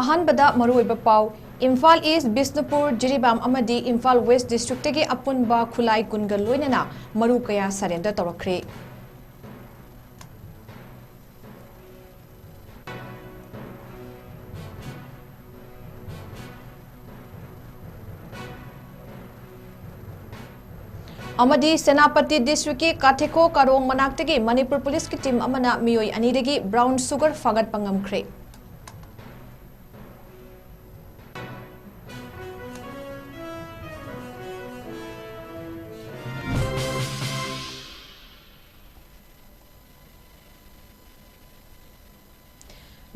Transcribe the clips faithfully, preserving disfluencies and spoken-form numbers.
ꯑꯍꯥꯟꯕꯗ ꯃꯔꯨꯑꯣꯏꯕ ꯄꯥꯎ, ꯏꯝꯐꯥꯜ ꯏꯁ, ꯕꯤꯁꯅꯨꯄꯨꯔ, ꯖꯤꯔꯤꯕꯥꯝ ꯑꯃꯗꯤ ꯏꯝꯐꯥꯜ ꯋꯦꯁ ꯗꯤꯁꯇ꯭ꯔꯤꯛꯇꯒꯤ ꯑꯄꯨꯟꯕ ꯈꯨꯠꯂꯥꯏ ꯀꯨꯟꯒ ꯂꯣꯏꯅꯅ ꯃꯔꯨ ꯀꯌꯥ ꯁꯔꯦꯟꯗꯔ ꯇꯧꯔꯛꯈ꯭ꯔꯦ꯫ ꯑꯃꯗꯤ ꯁꯦꯅꯥꯄꯇꯤ ꯗꯤꯁꯇ꯭ꯔꯤꯛꯀꯤ ꯀꯥꯊꯦꯀꯣ ꯀꯥꯔꯣꯡ ꯃꯅꯥꯛꯇꯒꯤ ꯃꯅꯤꯄꯨꯔ ꯄꯨꯂꯤꯁꯀꯤ ꯇꯤꯝ ꯑꯃꯅ ꯃꯤꯑꯣꯏ ꯑꯅꯤꯗꯒꯤ ꯕ꯭ꯔꯥꯎꯟ ꯁꯨꯒꯔ ꯐꯥꯒꯠꯄ ꯉꯝꯈ꯭ꯔꯦ꯫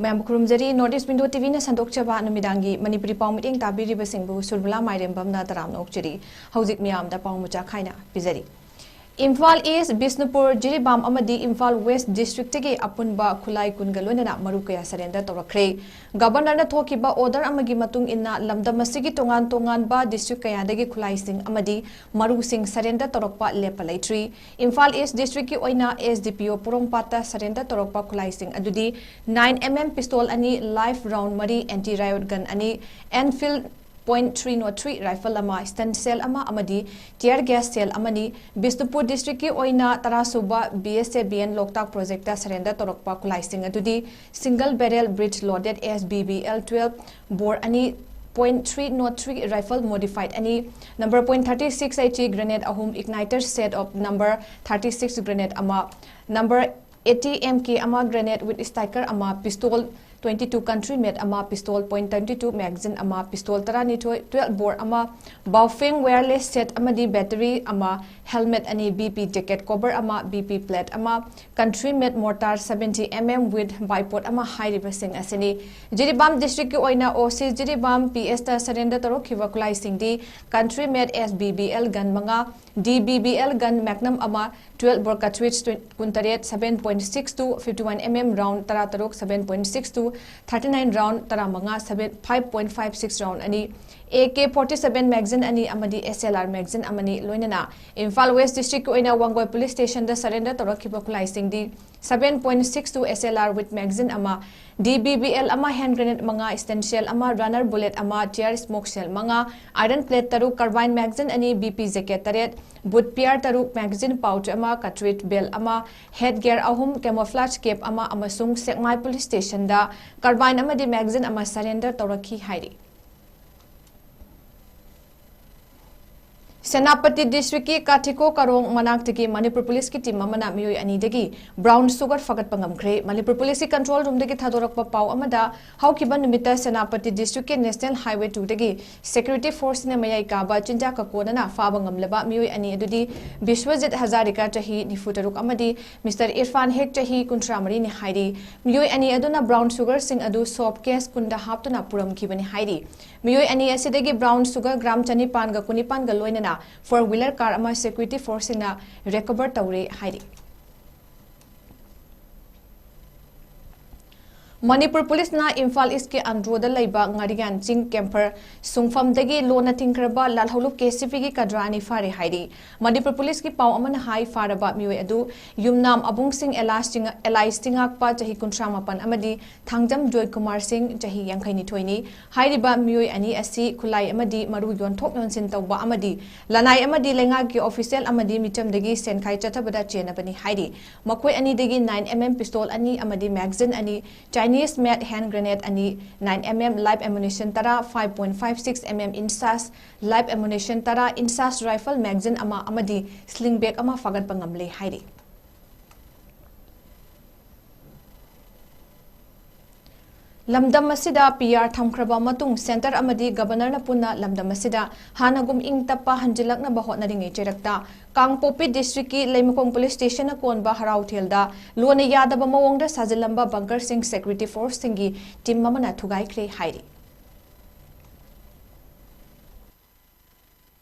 ꯃꯌꯥꯝꯕꯨ ꯈꯨꯔꯨꯝꯖꯔꯤ꯫ North East Window ꯇꯤꯚꯤꯅ ꯁꯟꯗꯣꯛꯆꯕ ꯅꯨꯃꯤꯗꯥꯡꯒꯤ ꯃꯅꯤꯄꯨꯔꯤ ꯄꯥꯎ ꯃꯤꯠꯌꯦꯡ ꯇꯥꯕꯤꯔꯤꯕꯁꯤꯡꯕꯨ ꯁꯨꯔꯃꯤꯂꯥ ꯃꯥꯏꯔꯦꯝꯕꯝꯅ ꯇꯔꯥꯝꯅ ꯑꯣꯛꯆꯔꯤ꯫ ꯍꯧꯖꯤꯛ ꯃꯤꯌꯥꯝꯗ ꯄꯥꯎ ꯃꯆꯥ ꯈꯥꯏꯅ ꯄꯤꯖꯔꯤ꯫ ꯏꯝꯐꯥꯜ ꯏꯁ, ꯕꯤꯁꯅꯨꯄꯨꯔ, ꯖꯤꯔꯤꯕꯥꯝ ꯑꯃꯗꯤ ꯏꯝꯐꯥꯜ ꯋꯦꯁ ꯗꯤꯁꯇ꯭ꯔꯤꯛꯇꯒꯤ ꯑꯄꯨꯟꯕ ꯈꯨꯠꯂꯥꯏ ꯀꯨꯟꯒ ꯂꯣꯏꯅꯅ ꯃꯔꯨ ꯀꯌꯥ ꯁꯔꯦꯟꯗꯔ ꯇꯧꯔꯛꯈ꯭ꯔꯦ꯫ ꯒꯕꯔꯅꯔꯅ ꯊꯣꯛꯈꯤꯕ ꯑꯣꯔꯗꯔ ꯑꯃꯒꯤ ꯃꯇꯨꯡ ꯏꯟꯅ ꯂꯝꯗꯝ ꯑꯁꯤꯒꯤ ꯇꯣꯉꯥꯟ ꯇꯣꯉꯥꯟꯕ ꯗꯤꯁꯇ꯭ꯔꯤꯛ ꯀꯌꯥꯗꯒꯤ ꯈꯨꯠꯂꯥꯏꯁꯤꯡ ꯑꯃꯗꯤ ꯃꯔꯨꯁꯤꯡ ꯁꯔꯦꯟꯗꯔ ꯇꯧꯔꯛꯄ ꯂꯦꯞꯄ ꯂꯩꯇ꯭ꯔꯤ꯫ ꯏꯝꯐꯥꯜ ꯏꯁ ꯗꯤꯁꯇ꯭ꯔꯤꯛꯀꯤ ꯑꯣꯏꯅ ꯑꯦꯁ ꯗꯤ ꯄꯤ ꯑꯣ ꯄꯣꯔꯣꯝꯄꯥꯠꯇ ꯁꯔꯦꯟꯗꯔ ꯇꯧꯔꯛꯄ ꯈꯨꯠꯂꯥꯏꯁꯤꯡ ꯑꯗꯨꯗꯤ nine M M pistol ꯑꯅꯤ, live round ꯃꯔꯤ, anti riot gun ꯑꯅꯤ, Enfield point three not three rifle ꯑꯃ, stun shell ꯑꯃ ꯑꯃꯗꯤ tear gas shell ꯑꯃꯅꯤ꯫ ꯕꯤꯁꯅꯨꯄꯨꯔ ꯗꯤꯁꯇ꯭ꯔꯤꯛꯀꯤ ꯑꯣꯏꯅ ꯇꯔꯥꯁꯨꯕ B S A B N Loktak project surrender ꯇꯧꯔꯛꯄ ꯈꯨꯠꯂꯥꯏꯁꯤꯡ ꯑꯗꯨꯗꯤ single barrel breech loaded S B B L twelve bore ꯑꯅꯤ, point three not three rifle modified ꯑꯅꯤ, number point thirty six H E grenade ꯑꯍꯨꯝ, igniter set of number thirty six grenade ꯑꯃ, number eighty M K ꯑꯃ, grenade with striker ꯑꯃ, pistol twenty two country made ꯑꯃ, pistol point twenty two magazine ꯑꯃ, pistol ꯇꯔꯥꯅꯤꯊꯣꯏ twelve bore ꯑꯃ, Baofeng wireless set ꯑꯃꯗꯤ battery ꯑꯃ, helmet ꯑꯅꯤ, B P jacket cover ꯑꯃ, B P plate ꯑꯃ, country made mortar seventy M M with bipod ꯑꯃ ꯍꯥꯏꯔꯤꯕꯁꯤꯡ ꯑꯁꯤꯅꯤ꯫ ꯖꯤꯔꯤꯕꯥꯝ ꯗꯤꯁꯇ꯭ꯔꯤꯛꯀꯤ ꯑꯣꯏꯅ ꯑꯣ ꯁꯤ ꯖꯤꯔꯤꯕꯥꯝ P S ꯇ ꯁꯔꯦꯟꯗꯔ ꯇꯧꯔꯛꯈꯤꯕ ꯈꯨꯠꯂꯥꯏꯁꯤꯡꯗꯤ country made S B B L gun ꯃꯉꯥ, D B B L gun Magnum ꯑꯃ, twelve bore cartridge ꯀꯨꯟꯇꯔꯦꯠ, seven point six two, fifty one M M round ꯇꯔꯥꯇꯔꯨꯛ, seven point six two, thirty nine round ꯇꯔꯥꯃꯉꯥ, seven, five point five six round ꯑꯅꯤ, AK forty-seven magazine ꯑꯅꯤ ꯑꯃꯗꯤ SLR magazine ꯑꯃꯅꯤ꯫ ꯂꯣꯏꯅꯅ Imphal West District ꯀꯤ ꯑꯣꯏꯅ Wangoi Police Station ꯗ surrender ꯇꯧꯔꯛꯈꯤꯕ ꯈꯨꯠꯂꯥꯏꯁꯤꯡꯗꯤ seven point six two SLR with magazine ꯑꯃ, DBBL ꯑꯃ, hand grenade ꯃꯉꯥ, stand shell ꯑꯃ, runner bullet ꯑꯃ, tear smoke shell ꯃꯉꯥ, iron plate ꯇꯔꯨꯛ, carbine magazine ꯑꯅꯤ, BP JK ꯇꯔꯦꯠ, boot pair ꯇꯔꯨꯛ, magazine pouch ꯑꯃ, cartridge belt ꯑꯃ, head gear ꯑꯍꯨꯝ, camouflage cap ꯑꯃ ꯑꯃꯁꯨꯡ ꯁꯦꯛꯃꯥꯏ Police Station ꯗ carbine ꯑꯃꯗꯤ magazine ꯑꯃ surrender ꯇꯧꯔꯛꯈꯤ ꯍꯥꯏꯔꯤ꯫ ꯁꯦꯅꯥꯄꯇꯤ District ꯀꯤ ꯀꯥꯊꯤꯀꯣ ꯀꯥꯔꯣꯡ ꯃꯅꯥꯛꯇꯒꯤ ꯃꯅꯤꯄꯨꯔ Police ꯀꯤ team ꯑꯃꯅ ꯃꯤꯑꯣꯏ ꯑꯅꯤꯗꯒꯤ brown sugar ꯐꯥꯒꯠꯄ ꯉꯝꯈ꯭ꯔꯦ꯫ ꯃꯅꯤꯄꯨꯔ Police ꯀꯤ control room ꯗꯒꯤ ꯊꯥꯗꯣꯔꯛꯄ ꯄꯥꯎ ꯑꯃꯗ, ꯍꯧꯈꯤꯕ ꯅꯨꯃꯤꯠꯇ ꯁꯦꯅꯥꯄꯇꯤ District ꯀꯤ National Highway two ꯗꯒꯤ Security Force ꯅ ꯃꯌꯥꯏ ꯀꯥꯕ ꯆꯤꯟꯖꯥꯛꯀ ꯀꯣꯟꯅꯅ ꯐꯥꯕ ꯉꯝꯂꯕ ꯃꯤꯑꯣꯏ ꯑꯅꯤ ꯑꯗꯨꯗꯤ ꯕꯤꯁ꯭ꯋꯖꯤꯠ ꯍꯖꯥꯔꯤꯀꯥ, ꯆꯍꯤ ꯅꯤꯐꯨ ꯇꯔꯨꯛ, ꯑꯃꯗꯤ Mister ꯏꯔꯐꯥꯟ ꯍꯦꯛ, ꯆꯍꯤ ꯀꯨꯟꯊ꯭ꯔꯥ ꯃꯔꯤꯅꯤ ꯍꯥꯏꯔꯤ꯫ ꯃꯤꯑꯣꯏ ꯑꯅꯤ ꯑꯗꯨꯅ brown sugar ꯁꯤꯡ ꯑꯗꯨ soap case ꯀꯨꯟꯗ ꯍꯥꯞꯇꯨꯅ ꯄꯨꯔꯝꯈꯤꯕꯅꯤ ꯍꯥꯏꯔꯤ꯫ ꯃꯤꯑꯣꯏ ꯑꯅꯤ ꯑꯁꯤꯗꯒꯤ brown sugar gram ꯆꯅꯤꯄꯥꯟꯒ ꯀꯨꯟꯅꯤꯄꯥꯟꯒ ꯂꯣꯏꯅꯅ four wheeler car ꯑꯃ Security Force ꯁꯤꯡꯅ recover ꯇꯧꯔꯦ ꯍꯥꯏꯔꯤ꯫ ꯃꯅꯤꯄꯨꯔ Police ꯅ ꯏꯝꯐꯥꯜ East ꯀꯤ ꯑꯟꯗ꯭ꯔꯣꯗ ꯂꯩꯕ ꯉꯥꯔꯤꯌꯥꯟ ꯆꯤꯡ camper ꯁꯨꯡꯐꯝꯗꯒꯤ ꯂꯣꯟꯅ ꯊꯤꯡꯈ꯭ꯔꯕ ꯂꯥꯜꯍꯧꯂꯨꯞ KCP ꯒꯤ ꯀꯗ꯭ꯔꯥ ꯑꯅꯤ ꯐꯥꯔꯦ ꯍꯥꯏꯔꯤ꯫ ꯃꯅꯤꯄꯨꯔ Police ꯀꯤ ꯄꯥꯎ ꯑꯃꯅ ꯍꯥꯏ, ꯐꯥꯔꯕ ꯃꯤꯑꯣꯏ ꯑꯗꯨ ꯌꯨꯝꯅꯥꯝ ꯑꯕꯨꯡ ꯁꯤꯡ alias ꯆꯤꯡ-, alias ꯆꯤꯡꯉꯥꯛꯄ, ꯆꯍꯤ ꯀꯨꯟꯊ꯭ꯔꯥ ꯃꯥꯄꯟ, ꯑꯃꯗꯤ ꯊꯥꯡꯖꯝ ꯖꯣꯏ ꯀꯨꯃꯥꯔ ꯁꯤꯡ, ꯆꯍꯤ ꯌꯥꯡꯈꯩ ꯅꯤꯊꯣꯏꯅꯤ꯫ ꯍꯥꯏꯔꯤꯕ ꯃꯤꯑꯣꯏ ꯑꯅꯤ ꯑꯁꯤ ꯈꯨꯠꯂꯥꯏ ꯑꯃꯗꯤ ꯃꯔꯨ ꯌꯣꯟꯊꯣꯛ ꯌꯣꯟꯁꯤꯟ ꯇꯧꯕ ꯑꯃꯗꯤ ꯂꯅꯥꯏ ꯑꯃꯗꯤ ꯂꯩꯉꯥꯛꯀꯤ official ꯑꯃꯗꯤ ꯃꯤꯆꯝꯗꯒꯤ ꯁꯦꯟꯈꯥꯏ ꯆꯠꯊꯕꯗ ꯆꯦꯟꯅꯕꯅꯤ ꯍꯥꯏꯔꯤ꯫ ꯃꯈꯣꯏ ꯑꯅꯤꯗꯒꯤ nine MM pistol ꯑꯅꯤ ꯑꯃꯗꯤ magazine ꯑꯅꯤ, Chinese made hand grenade ꯑꯅꯤ, nine MM live ammunition ꯇꯔꯥ, five point five six MM INSAS live ammunition ꯇꯔꯥ, INSAS rifle magazine ꯑꯃ ꯑꯃꯗꯤ sling bag ꯑꯃ ꯐꯥꯒꯠꯄ ꯉꯝꯂꯦ ꯍꯥꯏꯔꯤ꯫ ꯂꯝꯗꯝ ꯑꯁꯤꯗ PR ꯊꯝꯈ꯭ꯔꯕ ꯃꯇꯨꯡ Centre ꯑꯃꯗꯤ Governor ꯅ ꯄꯨꯟꯅ ꯂꯝꯗꯝ ꯑꯁꯤꯗ ꯍꯥꯟꯅꯒꯨꯝ ꯏꯪ ꯇꯞꯄ ꯍꯟꯖꯤꯜꯂꯛꯅꯕ ꯍꯣꯠꯅꯔꯤꯉꯩ ꯆꯩꯔꯛꯇ ꯀꯥꯡꯄꯣꯛꯄꯤ District ꯀꯤ ꯂꯩꯃꯈꯣꯡ Police Station ꯅ ꯀꯣꯟꯕ ꯍꯔꯥꯎꯊꯦꯜꯗ ꯂꯣꯟꯅ ꯌꯥꯗꯕ ꯃꯑꯣꯡꯗ ꯁꯥꯖꯤꯜꯂꯝꯕ bunker ꯁꯤꯡ Security Force ꯁꯤꯡꯒꯤ team ꯑꯃꯅ ꯊꯨꯒꯥꯏꯈ꯭ꯔꯦ ꯍꯥꯏꯔꯤ꯫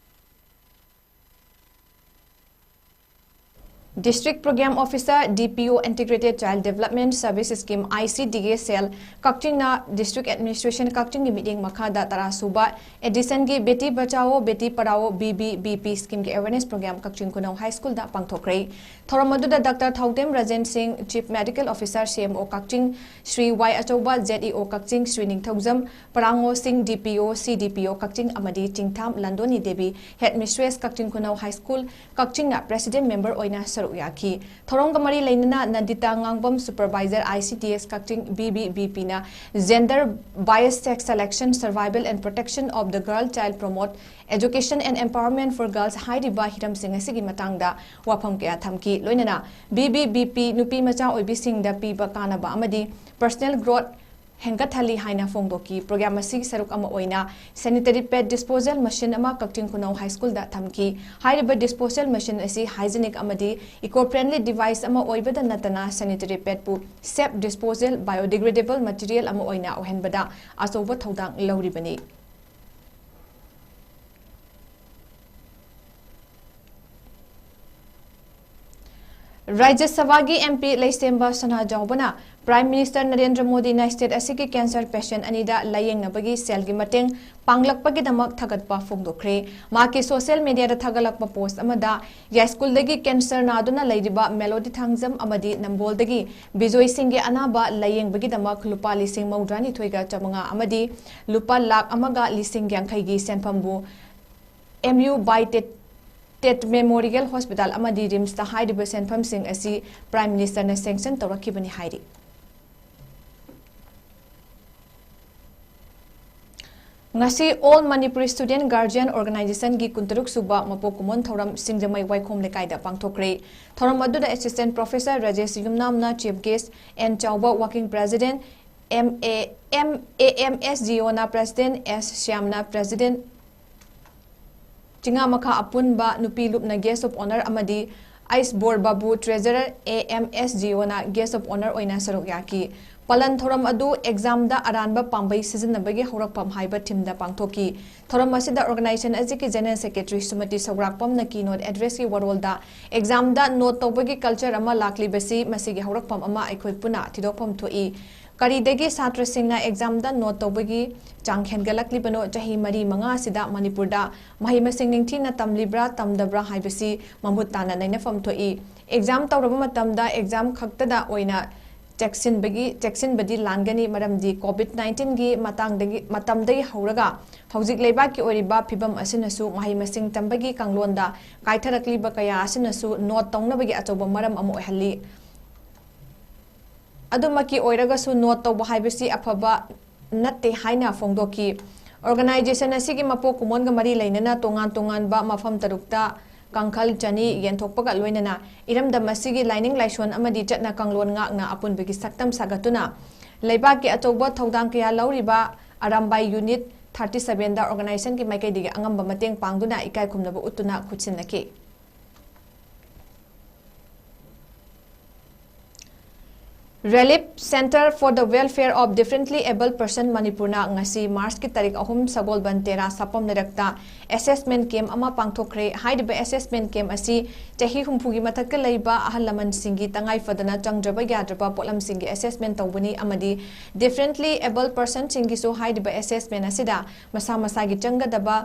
District Program Officer, D P O, Integrated Child Development Service Scheme, I C D A cell, ꯀꯛꯆꯤꯡꯅ District Administration ꯀꯛꯆꯤꯡꯒꯤ ꯃꯤꯠꯌꯦꯡ ꯃꯈꯥꯗ ꯇꯔꯥ ꯁꯨꯕ editionꯒꯤ Beti Bachao Beti Padhao, B B B P schemeꯒꯤ awareness program ꯀꯛꯆꯤꯡ ꯈꯨꯅꯧ High Schoolꯗ ꯄꯥꯡꯊꯣꯛꯈ꯭ꯔꯦ꯫ ꯊꯧꯔꯝ ꯑꯗꯨꯗ Doctor ꯊꯧꯗꯦꯝ ꯔꯥꯖꯦꯟ ꯁꯤꯡ, Chief Medical Officer, C M O ꯀꯛꯆꯤꯡ, ꯁ꯭ꯔꯤ ꯋꯥꯏ ꯑꯆꯧꯕ, Z E O ꯀꯛꯆꯤꯡ, ꯁ꯭ꯔꯤ ꯅꯤꯡꯊꯧꯖꯝ ꯄꯔꯥꯉꯣ ꯁꯤꯡ, D P O, C D P O ꯀꯛꯆꯤꯡ, ꯑꯃꯗꯤ ꯆꯤꯡꯊꯥꯝ ꯂꯟꯗꯣꯅꯤ ꯗꯦꯕꯤ, Headmistress ꯀꯛꯆꯤꯡ ꯈꯨꯅꯧ High School, ꯀꯛꯆꯤꯡꯅ President Member ꯑꯣꯏꯅ ꯁꯔꯨꯛ ꯌꯥꯈꯤ꯫ ꯊꯧꯔꯝꯒ ꯃꯔꯤ ꯂꯩꯅꯅ ꯅꯟꯗꯤꯇꯥ ꯉꯥꯡꯕꯝ, Supervisor, I C D S Kakching, B B B Pꯅ Gender Bias Sex Selection, Survival and Protection of the Girl Child, Promote Education and Empowerment for Girls ꯍꯥꯏꯔꯤꯕ ꯍꯤꯔꯝꯁꯤꯡ ꯑꯁꯤꯒꯤ ꯃꯇꯥꯡꯗ ꯋꯥꯐꯝ ꯀꯌꯥ ꯊꯝꯈꯤ꯫ ꯂꯣꯏꯅꯅ B B B P ꯅꯨꯄꯤ ꯃꯆꯥ ꯑꯣꯏꯕꯤꯁꯤꯡꯗ ꯄꯤꯕ ꯀꯥꯟꯅꯕ ꯑꯃꯗꯤ personal growth ꯍꯦꯟꯒꯠꯍꯜꯂꯤ ꯍꯥꯏꯅ ꯐꯣꯡꯗꯣꯛꯈꯤ꯫ Program ꯑꯁꯤꯒꯤ ꯁꯔꯨꯛ ꯑꯃ ꯑꯣꯏꯅ sanitary pad disposal machine ꯑꯃ ꯀꯛꯆꯤꯡ ꯈꯨꯅꯧ High Schoolꯗ ꯊꯝꯈꯤ꯫ ꯍꯥꯏꯔꯤꯕ disposal machine ꯑꯁꯤ hygienic ꯑꯃꯗꯤ eco-friendly device ꯑꯃ ꯑꯣꯏꯕꯗ ꯅꯠꯇꯅ, sanitary padꯄꯨ safe disposal, biodegradable material ꯑꯃ ꯑꯣꯏꯅ ꯑꯣꯏꯍꯟꯕꯗ ꯑꯆꯧꯕ ꯊꯧꯗꯥꯡ ꯂꯧꯔꯤꯕꯅꯤ꯫ ꯔꯥꯖ꯭ꯌ ꯁꯚꯥꯒꯤ M P ꯂꯩꯁꯦꯝꯕ ꯁꯅꯥꯖꯥꯎꯕꯅ Prime Minister Narendra ꯃꯣꯗꯤꯅ state ꯑꯁꯤꯒꯤ cancer patient ꯑꯅꯤꯗ ꯂꯥꯌꯦꯡꯅꯕꯒꯤ ꯁꯦꯜꯒꯤ ꯃꯇꯦꯡ ꯄꯥꯡꯂꯛꯄꯒꯤꯗꯃꯛ ꯊꯥꯒꯠꯄ ꯐꯣꯡꯗꯣꯛꯈ꯭ꯔꯦ꯫ ꯃꯍꯥꯛꯀꯤ social mediaꯗ ꯊꯥꯒꯠꯂꯛꯄ post ꯑꯃꯗ, ꯌꯥꯏꯁ꯭ꯀꯨꯜꯗꯒꯤ cancer ꯅꯥꯗꯨꯅ ꯂꯩꯔꯤꯕ ꯃꯦꯂꯣꯗꯤ ꯊꯥꯡꯖꯝ ꯑꯃꯗꯤ ꯅꯝꯕꯣꯜꯗꯒꯤ ꯕꯤꯖꯣꯏ ꯁꯤꯡꯒꯤ ꯑꯅꯥꯕ ꯂꯥꯌꯦꯡꯕꯒꯤꯗꯃꯛ ꯂꯨꯄꯥ ꯂꯤꯁꯤꯡ ꯃꯧꯗ꯭ꯔꯥꯅꯤꯊꯣꯏꯒ ꯆꯥꯃꯉꯥ ꯑꯃꯗꯤ ꯂꯨꯄꯥ ꯂꯥꯈ ꯑꯃꯒ ꯂꯤꯁꯤꯡ ꯌꯥꯡꯈꯩꯒꯤ ꯁꯦꯟꯐꯝꯕꯨ M U by Tet, Tet Memorial Hospital ꯑꯃꯗꯤ RIMSꯇ ꯍꯥꯏꯔꯤꯕ ꯁꯦꯟꯐꯝꯁꯤꯡ ꯑꯁꯤ Prime Ministerꯅ sanction ꯇꯧꯔꯛꯈꯤꯕꯅꯤ ꯍꯥꯏꯔꯤ꯫ ꯉꯁꯤ All Manipuri Student Guardian Organizationꯒꯤ ꯀꯨꯟꯇꯔꯨꯛ ꯁꯨꯕ ꯃꯄꯣꯛ ꯀꯨꯝꯑꯣꯟ ꯊꯧꯔꯝ ꯁꯤꯡꯖꯃꯩ ꯋꯥꯏꯈꯣꯝ ꯂꯩꯀꯥꯏꯗ ꯄꯥꯡꯊꯣꯛꯈ꯭ꯔꯦ꯫ ꯊꯧꯔꯝ ꯑꯗꯨꯗ Assistant Professor Rajesh ꯌꯨꯝꯅꯥꯝꯅ chief guest, N ꯆꯥꯎꯕ working president, M A, M, A M S G Oꯅ president, S ꯁ꯭ꯌꯥꯝꯅ president, ꯆꯤꯉꯥꯃꯈꯥ ꯑꯄꯨꯟꯕ ꯅꯨꯄꯤ ꯂꯨꯞꯅ guest of honour ꯑꯃꯗꯤ ꯑꯩꯁꯕꯣꯔ ꯕꯥꯕꯨ, treasurer, A M S G Oꯅ guest of honour ꯑꯣꯏꯅ ꯁꯔꯨꯛ ꯌꯥꯈꯤ꯫ ꯄꯥꯂꯟ ꯊꯧꯔꯝ ꯑꯗꯨ ꯑꯦꯛꯖꯥꯝꯗ ꯑꯔꯥꯟꯕ ꯄꯥꯝꯕꯩ ꯁꯤꯖꯤꯟꯅꯕꯒꯤ ꯍꯧꯔꯛꯐꯝ ꯍꯥꯏꯕ ꯊꯤꯝꯗ ꯄꯥꯡꯊꯣꯛꯈꯤ꯫ ꯊꯧꯔꯝ ꯑꯁꯤꯗ ꯑꯣꯔꯒꯅꯥꯏꯖꯦꯁꯟ ꯑꯁꯤꯒꯤ ꯖꯦꯅꯔꯦꯜ ꯁꯦꯀ꯭ꯔꯦꯇꯔꯤ ꯁꯨꯃꯇꯤ ꯁꯧꯒ꯭ꯔꯥꯛꯄꯝꯅ ꯀꯤꯅꯣꯠ ꯑꯦꯗ꯭ꯔꯦꯁꯀꯤ ꯋꯥꯔꯣꯜꯗ ꯑꯦꯛꯖꯥꯝꯗ ꯅꯣꯠ ꯇꯧꯕꯒꯤ ꯀꯜꯆꯔ ꯑꯃ ꯂꯥꯛꯂꯤꯕꯁꯤ ꯃꯁꯤꯒꯤ ꯍꯧꯔꯛꯐꯝ ꯑꯃ ꯑꯩꯈꯣꯏ ꯄꯨꯟꯅ ꯊꯤꯗꯣꯛꯐꯝ ꯊꯣꯛꯏ꯫ ꯀꯔꯤꯗꯒꯤ ꯁꯥꯇ꯭ꯔꯁꯤꯡꯅ ꯑꯦꯛꯖꯥꯝꯗ ꯅꯣꯠ ꯇꯧꯕꯒꯤ ꯆꯥꯡ ꯍꯦꯟꯒꯠꯂꯛꯂꯤꯕꯅꯣ? ꯆꯍꯤ ꯃꯔꯤ ꯃꯉꯥ ꯑꯁꯤꯗ ꯃꯅꯤꯄꯨꯔꯗ ꯃꯍꯩ ꯃꯁꯤꯡ ꯅꯤꯡꯊꯤꯅ ꯇꯝꯂꯤꯕ꯭ꯔꯥ ꯇꯝꯗꯕ꯭ꯔꯥ ꯍꯥꯏꯕꯁꯤ ꯃꯃꯨꯠ ꯇꯥꯅ ꯅꯩꯅꯐꯝ ꯊꯣꯛꯏ꯫ ꯑꯦꯛꯖꯥꯝ ꯇꯧꯔꯕ ꯃꯇꯝꯗ ꯑꯦꯛꯖꯥꯝ ꯈꯛꯇꯗ ꯑꯣꯏꯅ ꯆꯦꯛꯁꯤꯟꯕꯒꯤ, ꯆꯦꯛꯁꯤꯟꯕꯗꯤ ꯂꯥꯟꯒꯅꯤ, ꯃꯔꯝꯗꯤ ꯀꯣꯚꯤꯗ ꯅꯥꯏꯟꯇꯤꯟꯒꯤ ꯃꯇꯥꯡꯗꯒꯤ, ꯃꯇꯝꯗꯒꯤ ꯍꯧꯔꯒ ꯍꯧꯖꯤꯛ ꯂꯩꯕꯥꯛꯀꯤ ꯑꯣꯏꯔꯤꯕ ꯐꯤꯕꯝ ꯑꯁꯤꯅꯁꯨ ꯃꯍꯩ ꯃꯁꯤꯡ ꯇꯝꯕꯒꯤ ꯀꯥꯡꯂꯣꯟꯗ ꯀꯥꯏꯊꯔꯛꯂꯤꯕ ꯀꯌꯥ ꯑꯁꯤꯅꯁꯨ ꯅꯣꯠ ꯇꯧꯅꯕꯒꯤ ꯑꯆꯧꯕ ꯃꯔꯝ ꯑꯃ ꯑꯣꯏꯍꯜꯂꯤ꯫ ꯑꯗꯨꯃꯛꯀꯤ ꯑꯣꯏꯔꯒꯁꯨ ꯅꯣꯠ ꯇꯧꯕ ꯍꯥꯏꯕꯁꯤ ꯑꯐꯕ ꯅꯠꯇꯦ ꯍꯥꯏꯅ ꯐꯣꯡꯗꯣꯛꯈꯤ꯫ ꯑꯣꯔꯒꯅꯥꯏꯖꯦꯁꯟ ꯑꯁꯤꯒꯤ ꯃꯄꯣꯛ ꯀꯨꯝꯑꯣꯟꯒ ꯃꯔꯤ ꯂꯩꯅꯅ ꯇꯣꯉꯥꯟ ꯇꯣꯉꯥꯟꯕ ꯃꯐꯝ ꯇꯔꯨꯛꯇ ꯀꯥꯡꯈꯜ ꯆꯅꯤ ꯌꯦꯟꯊꯣꯛꯄꯒ ꯂꯣꯏꯅꯅ ꯏꯔꯝꯗꯝ ꯑꯁꯤꯒꯤ ꯂꯥꯏꯅꯤꯡ ꯂꯥꯏꯁꯣꯟ ꯑꯃꯗꯤ ꯆꯠꯅ ꯀꯥꯡꯂꯣꯟ ꯉꯥꯛꯅ ꯑꯄꯨꯟꯕꯒꯤ ꯁꯛꯇꯝ ꯁꯥꯒꯠꯇꯨꯅ ꯂꯩꯕꯥꯛꯀꯤ ꯑꯆꯧꯕ ꯊꯧꯗꯥꯡ ꯀꯌꯥ ꯂꯧꯔꯤꯕ ꯑꯔꯥꯝꯕꯥꯏ ꯌꯨꯅꯤꯠ ꯊꯥꯔꯇꯤ ꯁꯚꯦꯟꯗ ꯑꯣꯔꯒꯅꯥꯏꯖꯦꯁꯟꯒꯤ ꯃꯥꯏꯀꯩꯗꯒꯤ ꯑꯉꯝꯕ ꯃꯇꯦꯡ ꯄꯥꯡꯗꯨꯅ ꯏꯀꯥꯏ ꯈꯨꯝꯅꯕ ꯎꯠꯇꯨꯅ ꯈꯨꯠꯁꯤꯟꯅꯈꯤ꯫ Relief Centre for the Welfare of Differently Abled Person ꯃꯅꯤꯄꯨꯔꯅ ꯉꯁꯤ ꯃꯥꯔꯆꯀꯤ ꯇꯥꯔꯤꯛ ꯑꯍꯨꯝ ꯁꯒꯣꯜꯕꯟ ꯇꯦꯔꯥ ꯁꯥꯄꯝ ꯂꯩꯔꯛꯇ ꯑꯦꯁꯦꯁꯃꯦꯟ ꯀꯦꯝ ꯑꯃ ꯄꯥꯡꯊꯣꯛꯈ꯭ꯔꯦ꯫ ꯍꯥꯏꯔꯤꯕ ꯑꯦꯁꯦꯁꯃꯦꯟ ꯀꯦꯝ ꯑꯁꯤ ꯆꯍꯤ ꯍꯨꯝꯐꯨꯒꯤ ꯃꯊꯛꯇ ꯂꯩꯕ ꯑꯍꯜ ꯂꯃꯟꯁꯤꯡꯒꯤ ꯇꯉꯥꯏ ꯐꯗꯅ ꯆꯪꯗ꯭ꯔꯕ ꯌꯥꯗ꯭ꯔꯕ ꯄꯣꯠꯂꯝꯁꯤꯡꯒꯤ ꯑꯦꯁꯦꯁꯃꯦꯟ ꯇꯧꯕꯅꯤ ꯑꯃꯗꯤ ꯗꯤꯐ꯭ꯔꯦꯟꯠꯂꯤ ꯑꯦꯕꯜ ꯄꯔꯁꯟꯁꯤꯡꯒꯤꯁꯨ ꯍꯥꯏꯔꯤꯕ ꯑꯦꯁꯦꯁꯃꯦꯟ ꯑꯁꯤꯗ ꯃꯁꯥ ꯃꯁꯥꯒꯤ ꯆꯪꯒꯗꯕ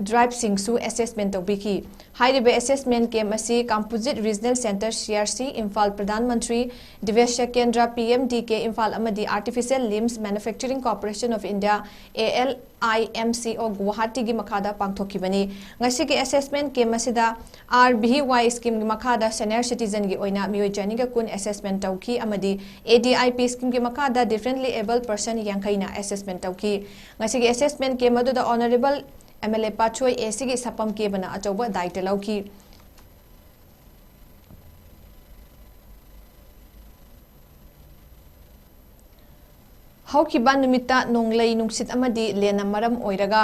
ꯗ꯭ꯔꯥꯏꯕꯁꯤꯡꯁꯨ ꯑꯦꯁꯦꯁꯃꯦꯟ ꯇꯧꯕꯤꯈꯤ꯫ ꯍꯥꯏꯔꯤꯕ ꯑꯦꯁꯦꯁꯃꯦꯟ ꯀꯦꯝ ꯑꯁꯤ composite regional centre, C R C, Imphal, Pradhan Mantri ꯗꯤꯕꯦꯁ꯭ꯌ ꯀꯦꯟꯗ꯭ꯔ, P M D K, Imphal ꯑꯃꯗꯤ artificial limbs manufacturing corporation of India, A L I M C O, ꯒꯨꯋꯥꯍꯥꯇꯤꯒꯤ ꯃꯈꯥꯗ ꯄꯥꯡꯊꯣꯛꯈꯤꯕꯅꯤ꯫ ꯉꯁꯤꯒꯤ ꯑꯦꯁꯦꯁꯃꯦꯟ ꯀꯦꯝ ꯑꯁꯤꯗ ꯑꯥꯔ ꯚꯤ ꯋꯥꯏ ꯁ꯭ꯀꯤꯝꯒꯤ ꯃꯈꯥꯗ ꯁꯦꯅꯤꯌꯔ ꯁꯤꯇꯤꯖꯟꯒꯤ ꯑꯣꯏꯅ ꯃꯤꯑꯣꯏ ꯆꯅꯤꯒ ꯀꯨꯟ ꯑꯦꯁꯦꯁꯃꯦꯟ ꯇꯧꯈꯤ ꯑꯃꯗꯤ ꯑꯦ ꯗꯤ ꯑꯥꯏ ꯄꯤ ꯁ꯭ꯀꯤꯝꯒꯤ ꯃꯈꯥꯗ ꯗꯤꯐ꯭ꯔꯦꯟꯠꯂꯤ ꯑꯦꯕꯜ ꯄꯔꯁꯟ ꯌꯥꯡꯈꯩꯅ ꯑꯦꯁꯦꯁꯃꯦꯟ ꯇꯧꯈꯤ꯫ ꯉꯁꯤꯒꯤ ꯑꯦꯁꯦꯁꯃꯦꯟ ꯀꯦꯝ ꯑꯗꯨꯗ ꯑꯣꯅꯔꯦꯕꯜ ꯑꯦꯝ ꯑꯦꯜ ꯑꯦ ꯄꯥꯠꯁꯣꯏ ꯑꯦ ꯁꯤꯒꯤ ꯁꯛꯐꯝ ꯀꯦꯕꯅ ꯑꯆꯧꯕ ꯗꯥꯌꯤꯠꯇ ꯂꯧꯈꯤ꯫ ꯍꯧꯈꯤꯕ ꯅꯨꯃꯤꯠꯇ ꯅꯣꯡꯂꯩ ꯅꯨꯡꯁꯤꯠ ꯑꯃꯗꯤ ꯂꯦꯟꯅ ꯃꯔꯝ ꯑꯣꯏꯔꯒ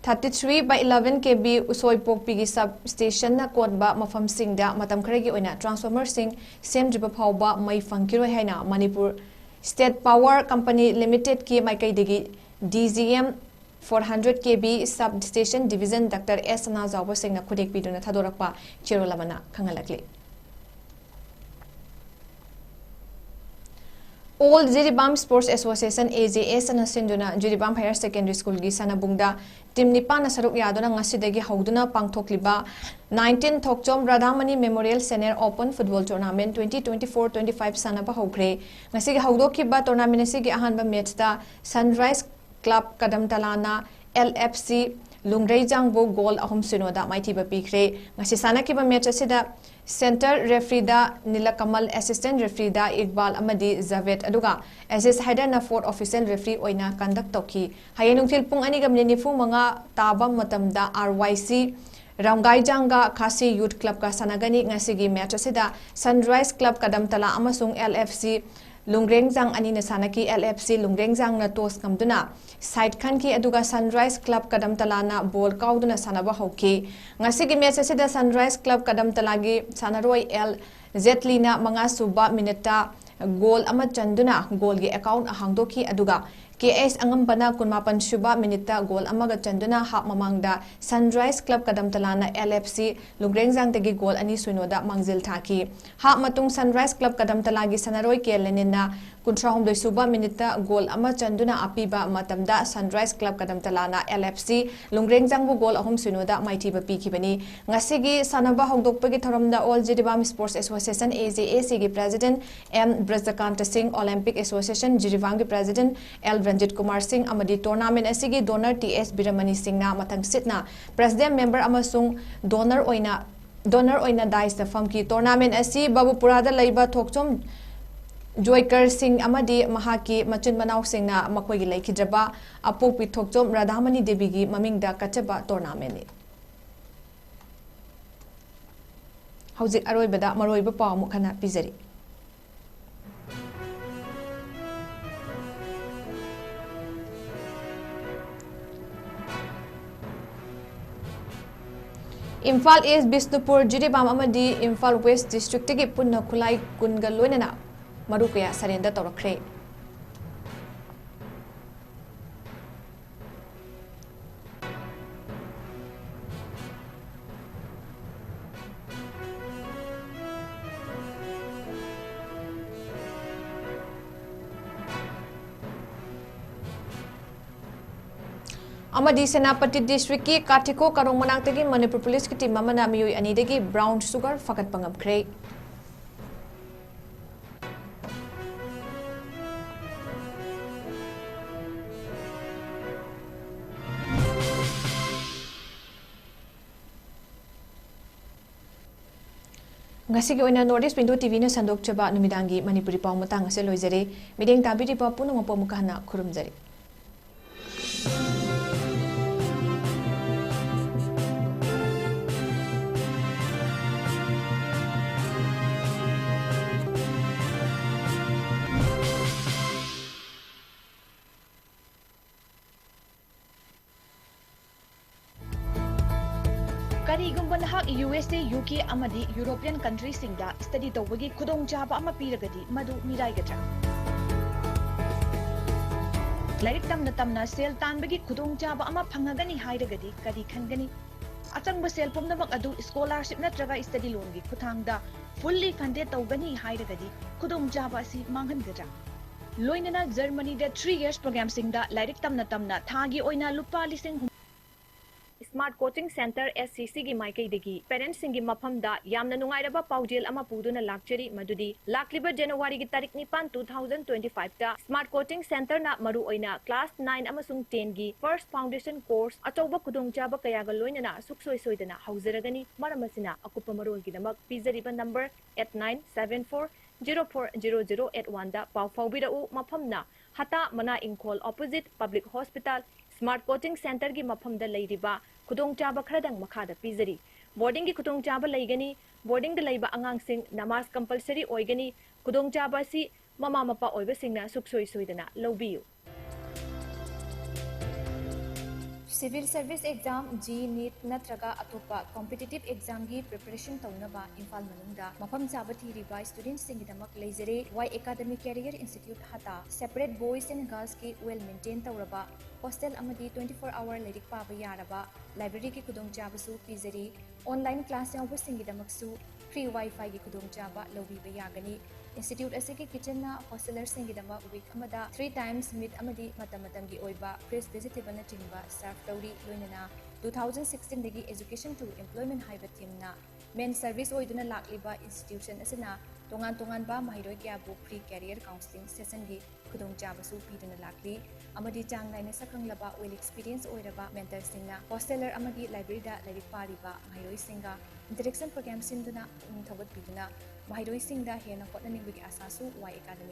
thirty three by eleven K V ꯎꯁꯣꯏꯄꯣꯛꯄꯤꯒꯤ ꯁꯕ ꯁ꯭ꯇꯦꯁꯟꯅ ꯀꯣꯟꯕ ꯃꯐꯝꯁꯤꯡꯗ ꯃꯇꯝ ꯈꯔꯒꯤ ꯑꯣꯏꯅ ꯇ꯭ꯔꯥꯟꯁꯐꯣꯔꯃꯔꯁꯤꯡ ꯁꯦꯝꯗ꯭ꯔꯤꯕ ꯐꯥꯎꯕ ꯃꯩ ꯐꯪꯈꯤꯔꯣꯏ ꯍꯥꯏꯅ ꯃꯅꯤꯄꯨꯔ State Power Company Limitedꯀꯤ ꯃꯥꯏꯀꯩꯗꯒꯤ D G M four hundred K V Substation Division Doctor S ꯁꯅꯥꯖꯥꯎꯕ ꯁꯤꯡꯅ ꯈꯨꯗꯦꯛ ꯄꯤꯗꯨꯅ ꯊꯥꯗꯣꯔꯛꯄ ꯆꯦꯔꯣꯜ ꯑꯃꯅ ꯈꯪꯍꯜꯂꯛꯂꯤ꯫ All Jiribam Sports Association, A J S, ꯑꯅ ꯁꯤꯟꯗꯨꯅ ꯖꯤꯔꯤꯕꯥꯝ Higher Secondary Schoolꯒꯤ ꯁꯥꯟꯅꯕꯨꯡꯗ team ꯅꯤꯄꯥꯟꯅ ꯁꯔꯨꯛ ꯌꯥꯗꯨꯅ ꯉꯁꯤꯗꯒꯤ ꯍꯧꯗꯨꯅ ꯄꯥꯡꯊꯣꯛꯂꯤꯕ nineteen ꯊꯣꯛꯆꯣꯝ ꯔꯥꯙꯥꯃꯅꯤ Memorial Senior Open Football Tournament twenty twenty-four twenty-five ꯁꯥꯟꯅꯕ ꯍꯧꯈ꯭ꯔꯦ꯫ ꯉꯁꯤꯒꯤ ꯍꯧꯗꯣꯛꯈꯤꯕ tournament ꯑꯁꯤꯒꯤ ꯑꯍꯥꯟꯕ matchꯇ Sunrise Club ꯀꯗꯝꯇꯂꯥꯅ L F C ꯂꯨꯡꯔꯩꯖꯥꯡꯕꯨ goal ꯑꯍꯨꯝ ꯁꯤꯅꯣꯗ ꯃꯥꯏꯊꯤꯕ ꯄꯤꯈ꯭ꯔꯦ꯫ ꯉꯁꯤ ꯁꯥꯟꯅꯈꯤꯕ match ꯑꯁꯤꯗ center refereeꯗ ꯅꯤꯂꯀꯃꯜ, assistant refereeꯗ ꯏꯛꯕꯥꯜ ꯑꯃꯗꯤ ꯖꯥꯚꯦꯗ, ꯑꯗꯨꯒ ꯑꯦꯖꯤꯁ ꯍꯥꯏꯗꯔꯅ fourth official referee ꯑꯣꯏꯅ conduct ꯇꯧꯈꯤ꯫ ꯍꯌꯦꯡ ꯅꯨꯡꯊꯤꯜ ꯄꯨꯡ ꯑꯅꯤꯒ minute ꯅꯤꯐꯨ ꯃꯉꯥ ꯇꯥꯕ ꯃꯇꯝꯗ R Y C ꯔꯝꯒꯥꯏꯖꯥꯡꯒ ꯈꯥꯁꯤ Youth Clubꯀ ꯁꯥꯟꯅꯒꯅꯤ꯫ ꯉꯁꯤꯒꯤ match ꯑꯁꯤꯗ Sunrise Club ꯀꯗꯝꯇꯂꯥ ꯑꯃꯁꯨꯡ L F C ꯂꯨꯡꯔꯦꯡꯖꯥꯡ ꯑꯅꯤꯅ ꯁꯥꯟꯅꯈꯤ꯫ L F C ꯂꯨꯡꯔꯦꯡꯖꯥꯡꯅ toss ꯉꯝꯗꯨꯅ side ꯈꯟꯈꯤ, ꯑꯗꯨꯒ Sunrise Club ꯀꯗꯝꯇꯂꯥꯅ ball ꯀꯥꯎꯗꯨꯅ ꯁꯥꯟꯅꯕ ꯍꯧꯈꯤ꯫ ꯉꯁꯤꯒꯤ match ꯑꯁꯤꯗ Sunrise Club ꯀꯗꯝꯇꯂꯥꯒꯤ ꯁꯥꯟꯅꯔꯣꯏ L ꯖꯦꯠꯂꯤꯅ ꯃꯉꯥ ꯁꯨꯕ minuteꯇ goal ꯑꯃ ꯆꯟꯗꯨꯅ goalꯒꯤ account ꯍꯥꯡꯗꯣꯛꯈꯤ, ꯑꯗꯨꯒ K S ꯑꯉꯝꯕꯅ ꯀꯨꯟꯃꯥꯄꯟ ꯁꯨꯕ minuteꯇ goal ꯑꯃꯒ ꯆꯟꯗꯨꯅ half ꯃꯃꯥꯡꯗ Sunrise Club ꯀꯗꯝꯇꯂꯥꯅ L F C ꯂꯨꯡꯔꯦꯡꯖꯥꯡꯗꯒꯤ goal ꯑꯅꯤ ꯁꯨꯅꯣꯗ ꯃꯥꯡꯖꯤꯜ ꯊꯥꯈꯤ꯫ Half ꯃꯇꯨꯡ Sunrise Club ꯀꯗꯝꯇꯂꯥꯒꯤ ꯁꯥꯟꯅꯔꯣꯏ K ꯂꯦꯅꯤꯟꯅ ꯀꯨꯟꯊ꯭ꯔꯥꯍꯨꯝꯗꯣꯏ ꯁꯨꯕ minuteꯇ goal ꯑꯃ ꯆꯟꯗꯨꯅ ꯑꯄꯤꯕ ꯃꯇꯝꯗ Sunrise Club ꯀꯗꯝꯇꯂꯥꯅ L F C ꯂꯨꯡꯔꯦꯡꯖꯥꯡꯕꯨ goal ꯑꯍꯨꯝ ꯁꯨꯅꯣꯗ ꯃꯥꯏꯊꯤꯕ ꯄꯤꯈꯤꯕꯅꯤ꯫ ꯉꯁꯤꯒꯤ ꯁꯥꯟꯅꯕ ꯍꯧꯗꯣꯛꯄꯒꯤ ꯊꯧꯔꯝꯗ All Jiribam Sports Association, A J A Cꯒꯤ President M ꯕ꯭ꯔꯖꯀꯥꯟꯇ ꯁꯤꯡ, Olympic Association Jiribamꯒꯤ President L Ranjit Kumar ꯁꯤꯡ ꯑꯃꯗꯤ tournament ꯑꯁꯤꯒꯤ donor T S ꯕꯤꯔꯃꯅꯤ ꯁꯤꯡꯅ ꯃꯊꯪꯁꯤꯠꯅ president, member ꯑꯃꯁꯨꯡ donor ꯑꯣꯏꯅ, donor ꯑꯣꯏꯅ dais ꯐꯝꯈꯤ꯫ Tournament ꯑꯁꯤ ꯕꯕꯨꯄꯨꯔꯥꯗ ꯂꯩꯕ ꯊꯣꯛꯆꯣꯝ ꯖꯣꯏꯀꯔ ꯁꯤꯡ ꯑꯃꯗꯤ ꯃꯍꯥꯛꯀꯤ ꯃꯆꯤꯟ ꯃꯅꯥꯎꯁꯤꯡꯅ ꯃꯈꯣꯏꯒꯤ ꯂꯩꯈꯤꯗ꯭ꯔꯕ ꯑꯄꯣꯛꯄꯤ ꯊꯣꯛꯆꯣꯝ ꯔꯥꯙꯥꯃꯅꯤ ꯗꯦꯕꯤꯒꯤ ꯃꯃꯤꯡꯗ ꯀꯠꯆꯕ tournamentꯅꯤ꯫ ꯍꯧꯖꯤꯛ ꯑꯔꯣꯏꯕꯗ ꯃꯔꯨꯑꯣꯏꯕ ꯄꯥꯎ ꯑꯃꯨꯛ ꯍꯟꯅ ꯄꯤꯖꯔꯤ꯫ ꯏꯝꯐꯥꯜ East, ꯕꯤꯁꯅꯨꯄꯨꯔ, ꯖꯤꯔꯤꯕꯥꯝ ꯑꯃꯗꯤ ꯏꯝꯐꯥꯜ West districtꯇꯒꯤ ꯄꯨꯟꯅ ꯈꯨꯠꯂꯥꯏ ꯀꯨꯟꯒ ꯂꯣꯏꯅꯅ ꯃꯔꯨ ꯀꯌꯥ surrender ꯇꯧꯔꯛꯈ꯭ꯔꯦ꯫ ꯑꯃꯗꯤ ꯁꯦꯅꯥꯄꯇꯤ district ꯀꯤ ꯀꯥꯊꯤꯀꯣ ꯀꯔꯣꯡ ꯃꯅꯥꯛꯇꯒꯤ ꯃꯅꯤꯄꯨꯔ police ꯀꯤ team ꯑꯃꯅ ꯃꯤꯑꯣꯏ ꯑꯅꯤꯗꯒꯤ brown sugar ꯐꯥꯒꯠꯄ ꯉꯝꯈ꯭ꯔꯦ꯫ ꯉꯁꯤꯒꯤ ꯑꯣꯏꯅ North East Window T V ꯅ ꯁꯟꯗꯣꯛꯆꯕ ꯅꯨꯃꯤꯗꯥꯡꯒꯤ ꯃꯅꯤꯄꯨꯔꯤ ꯄꯥꯎ ꯃꯇꯥꯡ ꯑꯁꯤ ꯂꯣꯏꯖꯔꯦ꯫ ꯃꯤꯠꯌꯦꯡ ꯇꯥꯕꯤꯔꯤꯕ ꯄꯨꯝꯅꯃꯛꯄꯨ ꯑꯃꯨꯛꯀ ꯍꯟꯅ ꯈꯨꯔꯨꯝꯖꯔꯤ꯫ ꯀꯔꯤꯒꯨꯝꯕ ꯅꯍꯥꯛ U S A, U K ꯑꯃꯗꯤ European country ꯁꯤꯡꯗ study ꯇꯧꯕꯒꯤ ꯈꯨꯗꯣꯡꯆꯥꯕ ꯑꯃ ꯄꯤꯔꯒꯗꯤ, ꯃꯗꯨ ꯃꯤꯔꯥꯏꯒꯗ꯭ꯔꯥ? ꯂꯥꯏꯔꯤꯛ ꯇꯝꯅ ꯇꯝꯅ ꯁꯦꯜ ꯇꯥꯟꯕꯒꯤ ꯈꯨꯗꯣꯡꯆꯥꯕ ꯑꯃ ꯐꯪꯉꯒꯅꯤ ꯍꯥꯏꯔꯒꯗꯤ ꯀꯔꯤ ꯈꯟꯒꯅꯤ? ꯑꯆꯪꯕ ꯁꯦꯜ ꯄꯨꯝꯅꯃꯛ ꯑꯗꯨ scholarship ꯅꯠꯇ꯭ꯔꯒ study loan ꯒꯤ ꯈꯨꯠꯊꯥꯡꯗ fully funded ꯇꯧꯒꯅꯤ ꯍꯥꯏꯔꯒꯗꯤ ꯈꯨꯗꯣꯡꯆꯥꯕ ꯑꯁꯤ ꯃꯥꯡꯍꯟꯒꯗ꯭ꯔꯥ? ꯂꯣꯏꯅꯅ Germany ꯗ three years program ꯁꯤꯡꯗ ꯂꯥꯏꯔꯤꯛ ꯇꯝꯅ ꯇꯝꯅ ꯊꯥꯒꯤ ꯑꯣꯏꯅ ꯂꯨꯄꯥ ꯂꯤꯁꯤꯡ ꯍꯨꯝ-, Smart Coaching Center S C C ꯒꯤ ꯃꯥꯏꯀꯩꯗꯒꯤ parents ꯁꯤꯡꯒꯤ ꯃꯐꯝꯗ ꯌꯥꯝꯅ ꯅꯨꯡꯉꯥꯏꯔꯕ ꯄꯥꯎꯖꯦꯜ ꯑꯃ ꯄꯨꯗꯨꯅ ꯂꯥꯛꯆꯔꯤ, ꯃꯗꯨꯗꯤ ꯂꯥꯛꯂꯤꯕ January ꯒꯤ ꯇꯥꯔꯤꯛ ꯅꯤꯄꯥꯟ, two thousand twenty-five ꯇ Smart Coaching Center ꯅ ꯃꯔꯨꯑꯣꯏꯅ class nine ꯑꯃꯁꯨꯡ ten ꯒꯤ first foundation course ꯑꯆꯧꯕ ꯈꯨꯗꯣꯡꯆꯥꯕ ꯀꯌꯥꯒ ꯂꯣꯏꯅꯅ ꯁꯨꯛꯁꯣꯏ ꯁꯣꯏꯗꯅ ꯍꯧꯖꯔꯒꯅꯤ꯫ ꯃꯔꯝ ꯑꯁꯤꯅ, ꯑꯀꯨꯞꯄ ꯃꯔꯣꯜꯒꯤꯗꯃꯛ ꯄꯤꯖꯔꯤꯕ number eight nine seven four zero four zero zero eight one ꯗ ꯄꯥꯎ ꯐꯥꯎꯕꯤꯔꯛꯎ꯫ ꯃꯐꯝꯅ ꯍꯇꯥ ꯃꯅꯥ ꯏꯪꯈꯣꯜ opposite Public Hospital, Smart Coaching Center ꯒꯤ ꯃꯐꯝꯗ ꯂꯩꯔꯤꯕ ꯈꯨꯗꯣꯡꯆꯥꯕ ꯈꯔꯗꯪ ꯃꯈꯥꯗ ꯄꯤꯖꯔꯤ꯫ Boarding ꯒꯤ ꯈꯨꯗꯣꯡꯆꯥꯕ ꯂꯩꯒꯅꯤ꯫ Boarding ꯗ ꯂꯩꯕ ꯑꯉꯥꯡꯁꯤꯡ ꯅꯃꯥꯖ compulsory ꯑꯣꯏꯒꯅꯤ꯫ ꯈꯨꯗꯣꯡꯆꯥꯕ ꯑꯁꯤ ꯃꯃꯥ ꯃꯄꯥ ꯑꯣꯏꯕꯁꯤꯡꯅ ꯁꯨꯛꯁꯣꯏ ꯁꯣꯏꯗꯅ ꯂꯧꯕꯤꯌꯨ꯫ Civil Service Exam, J E E, NEET ꯅꯠꯇ꯭ꯔꯒ ꯑꯇꯣꯞꯄ competitive examꯒꯤ preparation ꯇꯧꯅꯕ ꯏꯝꯐꯥꯜ ꯃꯅꯨꯡꯗ ꯃꯐꯝ ꯆꯥꯕ ꯊꯤꯔꯤꯕ studentꯁꯤꯡꯒꯤꯗꯃꯛ ꯂꯩꯖꯔꯦ꯫ Y Academy Career Institute ꯍꯇꯥ꯫ Separate boys and girlsꯀꯤ well maintain ꯇꯧꯔꯕ hostel ꯑꯃꯗꯤ twenty four hour ꯂꯥꯏꯔꯤꯛ ꯄꯥꯕ ꯌꯥꯔꯕ libraryꯒꯤ ꯈꯨꯗꯣꯡꯆꯥꯕꯁꯨ ꯄꯤꯖꯔꯤ꯫ Online class ꯌꯥꯎꯕꯁꯤꯡꯒꯤꯗꯃꯛꯁꯨ free Wi-Fiꯒꯤ ꯈꯨꯗꯣꯡꯆꯥꯕ ꯂꯧꯕꯤꯕ ꯌꯥꯒꯅꯤ꯫ Institute ꯑꯁꯤꯒꯤ kitchenꯅ hostelerꯁꯤꯡꯒꯤꯗꯃꯛ week ꯑꯃꯗ three times meat ꯑꯃꯗꯤ ꯃꯇꯝ ꯃꯇꯝꯒꯤ ꯑꯣꯏꯕ fresh vegetableꯅꯆꯤꯡꯕ serve ꯇꯧꯔꯤ꯫ ꯂꯣꯏꯅꯅ two thousand sixteenꯗꯒꯤ Education to Employment ꯍꯥꯏꯕ themeꯅ main service ꯑꯣꯏꯗꯨꯅ ꯂꯥꯛꯂꯤꯕ institution ꯑꯁꯤꯅ ꯇꯣꯉꯥꯟ ꯇꯣꯉꯥꯟꯕ ꯃꯍꯩꯔꯣꯏ ꯀꯌꯥꯕꯨ free career counselling sessionꯒꯤ ꯈꯨꯗꯣꯡꯆꯥꯕꯁꯨ ꯄꯤꯗꯨꯅ ꯂꯥꯛꯂꯤ ꯑꯃꯗꯤ ꯆꯥꯡ ꯅꯥꯏꯅ ꯁꯛꯈꯪꯂꯕ, well experience ꯑꯣꯏꯔꯕ mentorꯁꯤꯡꯅ hosteler ꯑꯃꯗꯤ libraryꯗ ꯂꯥꯏꯔꯤꯛ ꯄꯥꯔꯤꯕ ꯃꯍꯩꯔꯣꯏꯁꯤꯡꯒ interaction program ꯁꯤꯟꯗꯨꯅ ꯄꯨꯛꯅꯤꯡ ꯊꯧꯒꯠꯄꯤꯗꯨꯅ ꯃꯍꯩꯔꯣꯏꯁꯤꯡꯗ ꯍꯦꯟꯅ ꯍꯣꯠꯅꯅꯤꯡꯕꯒꯤ ꯑꯥꯁꯥꯁꯨ Y Academy